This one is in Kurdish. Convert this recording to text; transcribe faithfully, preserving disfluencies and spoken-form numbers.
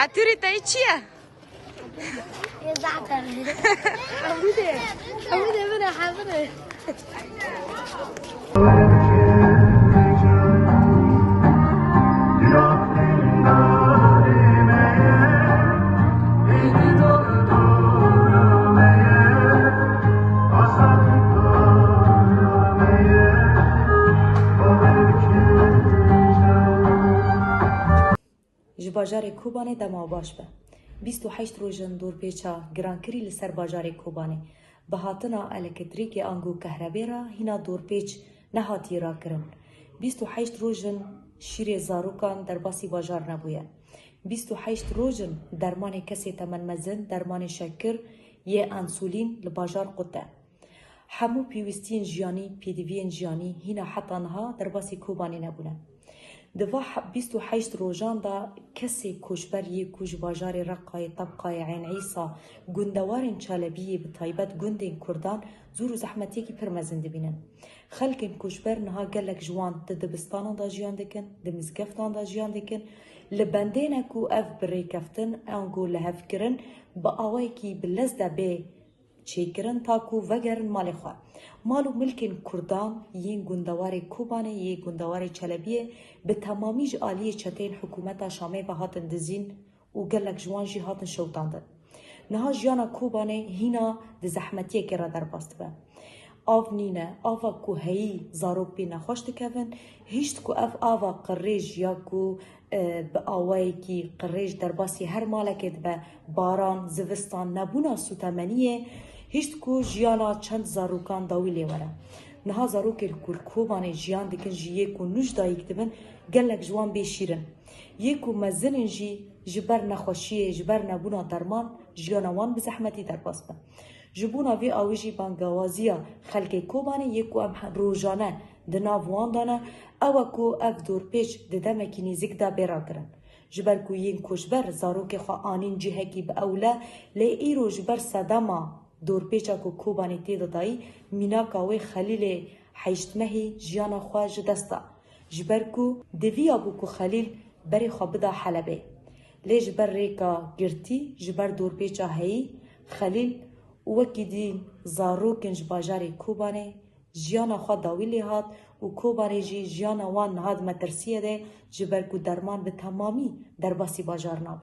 Aturi te çi ye? Zaten. Hamide. Hamide bine hamide. Ji bajarê Kobanê dema baş be. Bîst û heşt roj in dorpêça girankirî li ser bajarê Kobanê. Bi hatina elektrîkê ango kehrebê re hîna dorpêç nehatiye rakirin. Bîst û heşt roj in şîrê zarokan derbasî bajar nebûye. Bîst û heşt roj in dermanê kesê temenmezin, dermanê şekir yê ensulîn li bajar qut e. Hemû pêwîstiyên jiyanî, pêdiviyên jiyanî hîna heta niha derbasî Kobanê nebûne. Di va he-, bîst û heşt rojan de kesê koçber yê ku ji bajarê Reqayê, Tebqayê, Eyn Îsa, gundewarên Çalebiyê, bi taybet gundên Kurdan zor û zehmetiyekî pir mezin dibînin. Xelkên koçber niha gelek ji wan di dibistanan de jiyan dikin, di mizgeftan de jiyan dikin. Li bendê ne ku ev bi rêkeftin ango lihevkirin bi awayekî bi lez de bê çêkirin ta ku vegerin malê xwe. Mal û milkên Kurdan yên gundewarê Kobanê yê gundewarê Çelebiyê bi temamî ji aliyê çeteyên hikûmeta Şamê ve hatin dizîn û gelek ji wan jî hatin şewitandin. Niha jiyana Kobanê hîna di zehmetiyekê re derbas dibe. Av nîne, ava ku heyî zarok pê nexweş dikevin, hişt ku ev ava qirêj ya ku e, bi awayekî qirêj derbasî her malekê dibe, baran, zivistan, nebûna sûtemeniyê, hişt ku jiyana çend zarokan dawî lê were. Niha zarokên ku li Kobanê jiyan dikin ji yê ku nû ji dayik dibin, gelek ji wan bê şîr in. Yê ku mezin in jî ji ber nexweşiyê, ji ber nebûna derman, jiyana wan bi zehmetî derbas be. Ji bona vê awê jî bangawaziya xelkê Kobanê yê ku em he-, rojane di nav wan de ne, ew e ku ev dorpêç di demekî nêzik de bê rakirin. Ji ber ku yên koçber zarokê xwe anîn cihekî bi ewle, lê îro ji ber sedema dorpêça ku Kobanê tê de dayî, mînaka wê Xelîlê heşt mehî jiyana xwe ji dest da. Ji ber ku diviyabû ku Xelîl berê xwe bida Helebê. Lê ji ber rêka girtî, ji ber dorpêça heyî, Xelîl û wekî dî zarokên ji bajarê Kobanê jiyana xwe dawî lê hat û Kobanê jî jiyana wan niha di metirsiyê de, ji ber ku derman bi temamî derbasî bajar nabe.